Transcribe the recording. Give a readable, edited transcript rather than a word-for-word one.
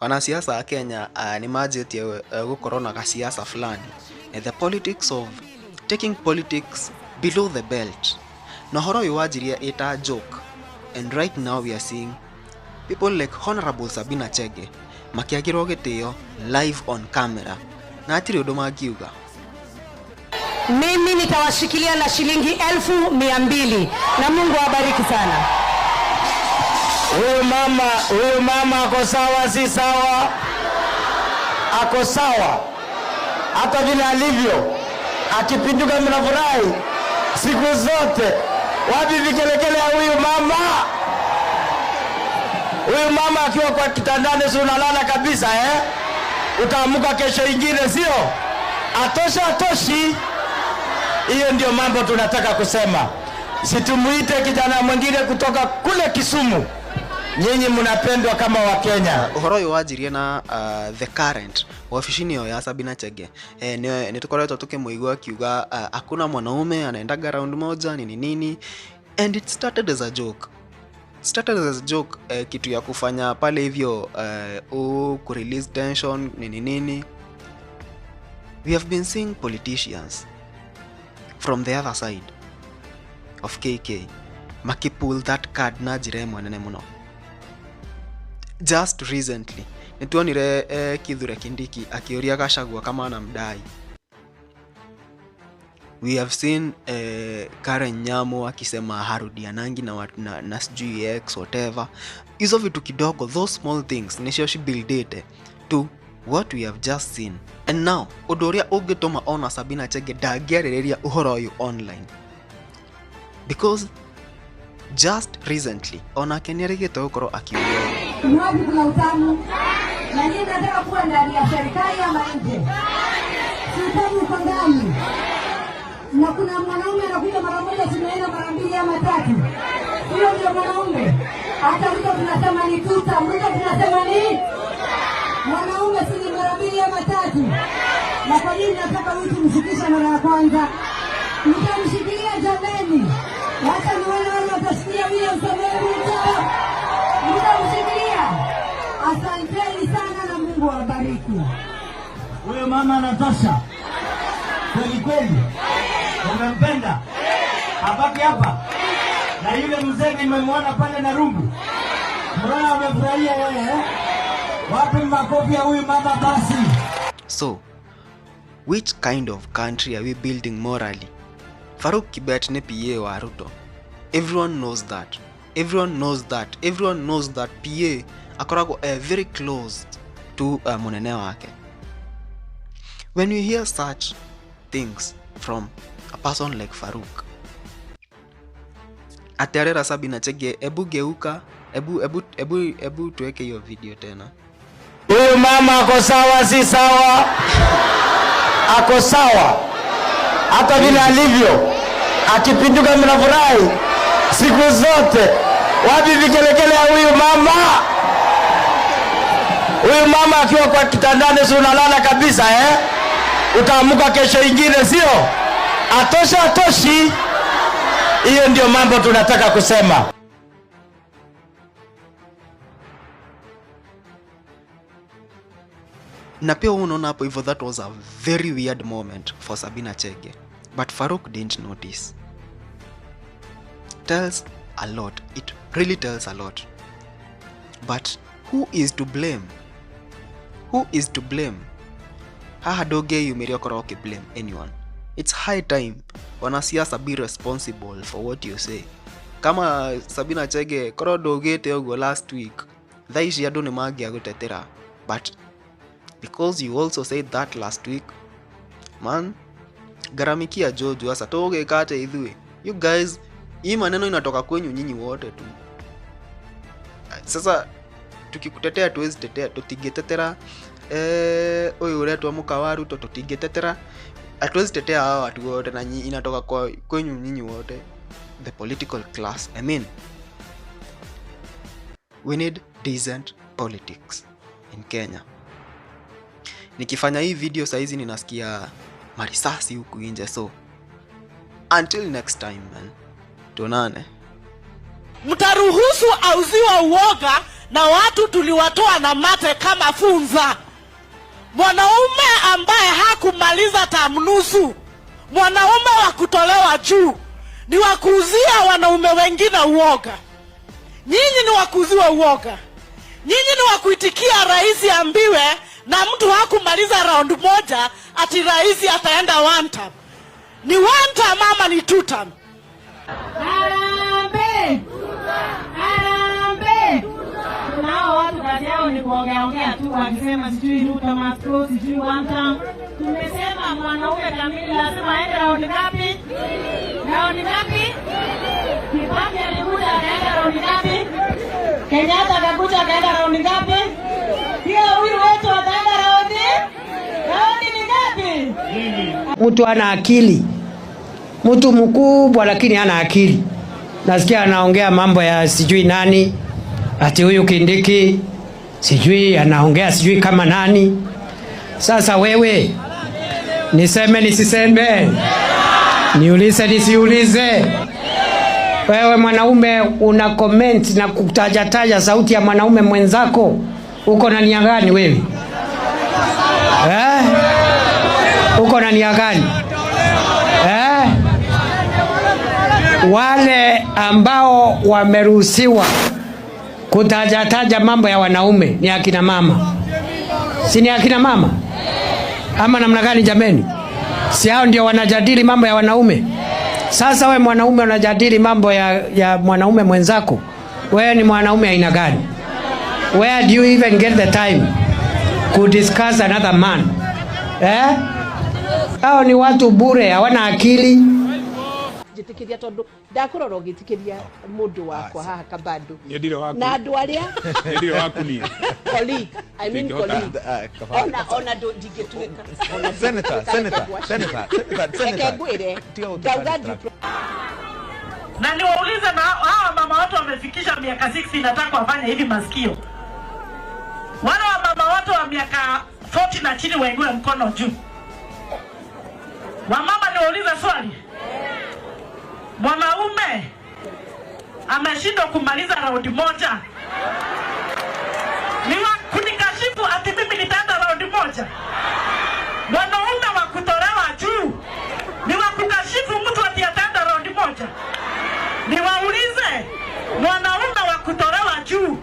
Wanasiasa a Kenya nĩ manjĩtie gũkorwo na gasiasa fulani, the politics of taking politics below the belt. Na ũhoro ũyũ wanjirie ĩta joke, and right now we are seeing people like Honorable Sabina Chege makĩagĩrwo gĩtĩo live on camera na hatirĩ ũndũ mangiuga. Mimi nitawashikilia na shilingi 200,000 na Mungu awabariki sana. Huyu mama ako sawa, si sawa? Ako sawa, hata vile alivyo, akipinduka mnafurahi siku zote. Wapi vigelegele ya huyu mama? Huyu mama akiwa kwa kitandani, si unalala kabisa, eh? Utaamuka kesho ingine, sio? Atosha, atoshi? Hiyo ndio mambo tunataka kusema. Situmuite kijana mwingine kutoka kule Kisumu. Nyinyi mnapendwa kama Wakenya. Ũhoro ũyũ wanjirie na the current wabici-inĩ ĩyo ya Sabina Chege, nĩ tũkoretwo tũkĩmũigua akiuga hakuna mwanaume anaendaga round moja nini nini, and it started as a joke, started as a joke, kitu ya kufanya pale hivyo kurelease tension nini nini. We have been seeing politicians from the other side of KK makipull that card na njĩra ĩmwe nene mũno. Just recently nĩtuonire Kithure Kindiki akĩũria Gachagua kama anamdai. We have seen Karen Nyamu akisema harudianangi na, watu, na sijui ex, whatever. Hizo vitu kidogo, those small things nĩcio cibuildĩte to what we have just seen. And now ũndũ ũrĩa ũngĩtũma ona Sabina Chege ndangĩarĩrĩria ũhoro ũyũ online, because just recently onake nĩarĩgĩte gũkorwo akiuga ũũ. Ni wapi kuna utamu? Na nyinyi mnataka kuwa ndani ya serikali ama nje? Si utamu uko ndani. Na kuna mwanaume anakuja mara moja, tunaenda mara mbili ama tatu. Huyo ndio mwanaume. Hata Ruto tunasema ni tuta, Ruto tunasema ni mwanaume, si ni mara mbili ama tatu? Na kwa nini nataka huyu tumshikishe mara ya kwanza? Mtamshikilia jameni. Wacha nione wale watashikilia William Samoei Ruto. Mtamshikilia. Asanteni sana na Mungu awabariki. Huyo mama anatosha kweli kweli, umempenda, abaki hapa. Na yule mzee nimemwona pale na rungu, mbona amefurahia yeye, eh? Wapi makofi ya huyu mama basi? So, which kind of country are we building morally? Farouk Kibet ni PA wa Ruto. Everyone knows that. Everyone knows that. Everyone knows that PA akoragwo very close to munene wake. When you hear such things from a person like Farouk, ati arera Sabina Chege, ebu geuka, ebu, ebu, ebu, ebu tuweke hiyo video tena. Huyu mama ako sawa, si sawa? Ako sawa, hata vile alivyo, akipinduka mnafurahi siku zote. Wapi vigelegele ya huyu mama? Huyu mama akiwa kwa kitandani, si unalala kabisa, eh? Utaamuka kesho ingine, sio? Atosha, atoshi? Hiyo ndio mambo tunataka kusema. Na pia unaona hapo hivyo, that was a very weird moment for Sabina Chege, but Farouk didn't notice. Tells a lot. It really tells a lot. But who is to blame? Who is to blame? Haha ndũngĩyumĩria ũkorwo ũkĩ anyone. It's high time wanasiasa be responsible for what you say. Kama Sabina Chege korwo ndũgĩte ũguo last week, thaa ici andũ nĩ mangĩagũtetera, but because you also said that last week, man, garamikia Jojo. Sasa tũgĩka atĩa ithuĩ? You guys, hii maneno inatoka kwenyu nyinyi wote tu. Sasa tukikutetea tuwezi tetea, tutingĩtetera ũyũ ũretwo mũka wa Ruto, tutingĩtetera, hatuwezi tetea hawa watu wote na inatoka kwa kwenyu nyinyi wote, the political class. I mean, we need decent politics in Kenya. Nikifanya hii video saizi ninasikia marisasi huku nje, so until next time, man, tuonane. Mtaruhusu auziwa uoga Na watu tuliwatoa na mate kama funza. Mwanaume ambaye hakumaliza term nusu, mwanaume wa kutolewa juu, ni wa kuuzia wanaume wengine uoga. Nyinyi ni wa kuuziwa uoga. Nyinyi ni wa kuitikia rais ambiwe na mtu hakumaliza round moja ati rais ataenda one term. Ni one term ama ni two term? Harambee! Harambee! Kuna hao watu kazi yao ni kuongea ongea tu, wakisema sijui Ruto must go, sijui one term. Tumesema mwanaume kamili lazima aende raundi ngapi? Raundi ngapi? Kibaki alikuja akaenda raundi ngapi? Kenyatta akakuja akaenda raundi ngapi? Pia huyu wetu ataenda raundi? Raundi ni ngapi? Mtu ana akili, mtu mkubwa lakini hana akili. Nasikia anaongea mambo ya sijui nani, ati huyu Kindiki sijui anaongea sijui kama nani. Sasa wewe, niseme nisiseme? Niulize nisiulize? Wewe mwanaume una comment na kutajataja sauti ya mwanaume mwenzako, uko na nia gani wewe eh? Uko na nia gani eh? Wale ambao wameruhusiwa kutajataja mambo ya wanaume ni akina mama, si ni akina mama ama namna gani jameni? Si hao ndio wanajadili mambo ya wanaume? Sasa we mwanaume unajadili mambo ya mwanaume mwenzako, wewe ni mwanaume aina gani? Where do you even get the time to discuss another man eh? Hao ni watu bure, hawana akili. Njĩtĩkĩria tondũ ndakũrora ũgĩtĩkĩria mũndũ wakwa haha kabando Niĩ ndirĩ waku. Na andũ arĩa Niĩ ndirĩ waku niĩ. Colleague, I mean. Ndingĩhota. Colleague, ona ndingĩtuĩka ona Senator, ndingĩtuĩka. Senator, Senator, Senator, Reke Senator. ngwĩre Tiga gũtuĩka ndauga distract. Na niwaulize, na hawa mama watu wamefikisha miaka 60, nataka wafanye hivi masikio. Wale wa mama watu wa miaka 40 na chini wainue mkono juu. Wamama, niwaulize swali. Mwanaume ameshindwa kumaliza raundi moja, ni wa kunikashifu ati mimi nitaenda raundi moja? Mwanaume wa kutolewa juu ni wa kukashifu mtu ati ataenda raundi moja? Niwaulize, mwanaume wa kutolewa juu